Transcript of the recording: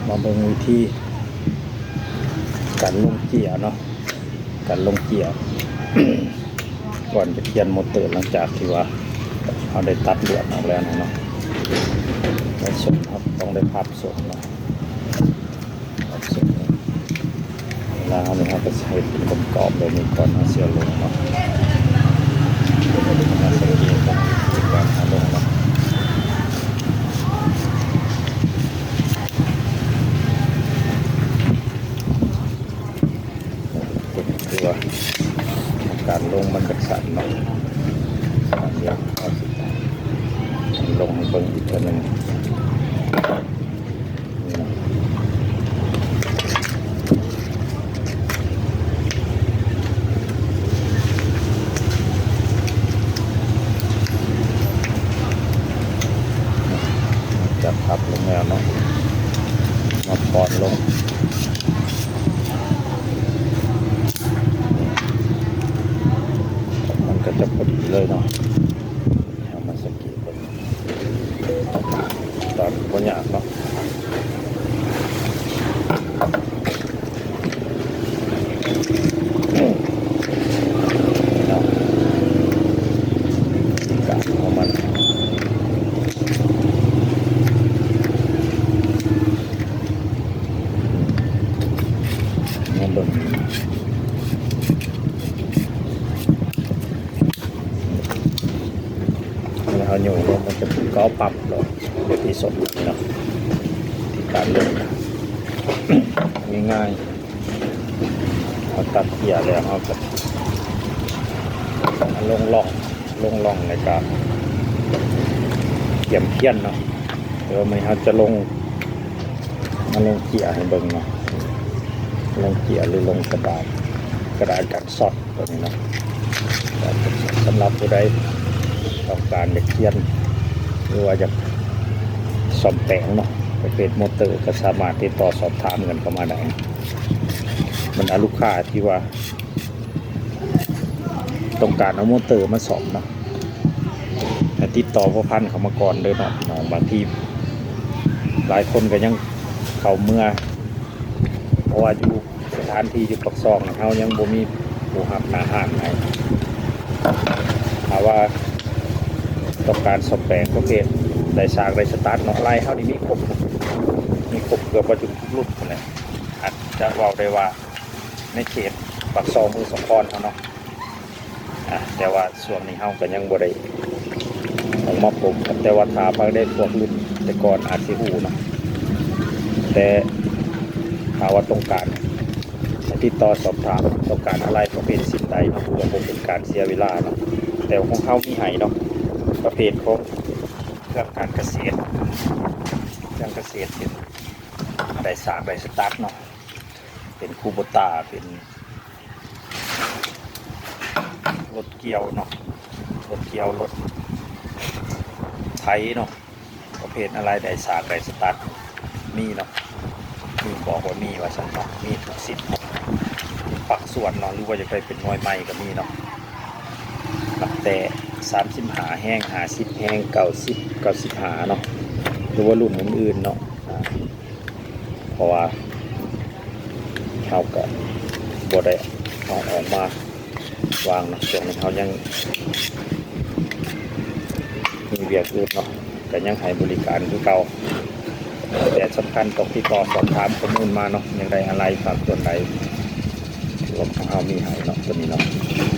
ມາເບິ່ງວິທີການລົງເຈ້ຍເນາະ, ການລົງເຈ້ຍ ກ່ອນຈະປ່ຽນມໍເຕີ ຫຼັງຈາກທີ່ວ່າເຮົາໄດ້ຕັດລວດອອກແລ້ວນະເນາະ. ໃນສົ້ມເຮົາຕ້ອງໄດ້ພັບສົ້ມເນາະ, ພັບສົ້ມ. ເວລາເຮົານີ້ເຮົາກໍໃສ່ເປັນກອບໆແບບນີ້ກ່ອນ ເຮົາຊິເອົາລົງເນາະ. ມາສັງເກດເບິ່ງວິທີການເອົາລົງເນາະ. ຄືວ່າການລົງມັນຈະສັ້ນເນາະ, ດຽວເຮົາຊິລົງໃຫ້ເບິ່ງອີກເທື່ອໜຶ່ງ. ຈັບພັບລົງແລ້ວເນາະ, ມາຜ່ອນລົງ ມັນກໍຈະພໍດີເລີຍເນາະ. ເຮົາມາສັງເກດເບິ່ງ ຕອນບໍ່ຍາກເນາະ. ການຂອງມັນ ມາເບິ່ງ ເວລາເຮົາໂຍກລົງ ມັນຈະເກົາປັບເນາະ, ແບບທີ່ສົມນີ້ເນາະ. ທີ່ການລົງ ງ່າຍໆ ເຮົາຕັດເຈ້ຍແລ້ວ ເຮົາກໍລົງລ່ອງ ລົງລ່ອງ ແລ້ວກໍກຽມຂຽນເນາະ. ແຕ່ວ່າມື້ນີ້ເຮົາຈະລົງ ມາລົງເຈ້ຍໃຫ້ເບິ່ງເນາະ, ລົງເຈ້ຍ ຫຼື ລົງກະດາດ ກະດາດກັນຊັອດ ຕົວນີ້ເນາະ. ສຳລັບຜູ້ໃດຕ້ອງການຢາກປ່ຽນ ຫຼືວ່າຢາກສ້ອມແປງເນາະ ປະເພດມໍເຕີ ກໍສາມາດຕິດຕໍ່ສອບຖາມກັນເຂົ້າມາໄດ້. ບັນດາລູກຄ້າທີ່ວ່າຕ້ອງການເອົາມໍເຕີມາສ້ອມເນາະ ໃຫ້ຕິດຕໍ່ພົວພັນເຂົ້າມາກ່ອນເດີເນາະພີ່ນ້ອງ. ບາງທີຫຼາຍຄົນກໍຍັງເຂົ້າເມືອ ເພາະວ່າຢູ່ ສະຖານທີ່ຢູ່ປາກຊ່ອງເຮົາຍັງບໍ່ມີຜູ້ຮັບໜ້າຮ້ານໃຫ້. ຖ້າວ່າຕ້ອງການສ້ອມແປງປະເພດໄດ້ສາກໄດ້ສະຕາດເນາະ, ລາຍເຮົານີ້ມີຄົບ ມີຄົບເກືອບເບິດທຸກລຸ້ນພຸ້ນແຫຼະ. ອາດຈະເວົ້າໄດ້ວ່າໃນເຂດປາກຊ່ອງເມືອງສອງຄອນເຮົາເນາະ. ອາ ແຕ່ວ່າຊ່ວງນີ້ເຮົາກໍຍັງບໍ່ໄດ້ອອກມາພົບກັນ, ແຕ່ວ່າຖ້າພາກໃດພວກລຸ້ນແຕ່ກ່ອນອາດຊິຮູ້ເນາະ. ແຕ່ຖ້າວ່າຕ້ອງການ ຕິດຕໍ່ສອບຖາມ ຕ້ອງການອາໄຫຼ່ປະເພດຊິ້ນໃດເນາະ ເພື່ອບໍ່ເປັນການເສຍເວລາເນາະ. ແຕ່ຂອງເຮົາມີໃຫ້ເນາະ ປະເພດຂອງເຄື່ອງການກະເສດ ເຄື່ອງກະເສດ ເປັນໄດ້ສາກໄດ້ສະຕັດເນາະ, ເປັນຄູໂບຕາ ເປັນ ລົດກ່ຽວເນາະ ລົດກ່ຽວ ລົດໄຖເນາະ, ປະເພດອາໄຫຼ່ໄດ້ສາກໄດ້ສະຕັດມີເນາະ. ມີ ບອກວ່າມີວ່າຊັ້ນເນາະ, ມີທຸກຊະນິດ ທຸກພາກສ່ວນເນາະ, ຫຼືວ່າຢາກໄດ້ເປັນໜ່ວຍໄມ້ກໍມີເນາະ. ນັບແຕ່ສາມສິບຫ້າແຮງ ຫ້າສິບແຮງ ເກົ້າສິບ ເກົ້າສິບຫ້າເນາະ ຫຼືວ່າລຸ້ນອື່ນໆເນາະ. ເພາະວ່າເຮົາກໍບໍ່ໄດ້ເອົາອອກມາວາງເນາະ, ຊ່ວງນີ້ເຮົາຍັງມີວຽກອື່ນເນາະ, ກໍຍັງໃຫ້ບໍລິການຄືເກົ່າ. ແຕ່ສຳຄັນຕ້ອງຕິດຕໍ່ສອບຖາມຂໍ້ມູນມາເນາະ, ຢາກໄດ້ອາໄຫຼ່ພາກສ່ວນໃດ ພວກເຮົາມີໃຫ້ເນາະ ຕົວນີ້ເນາະ.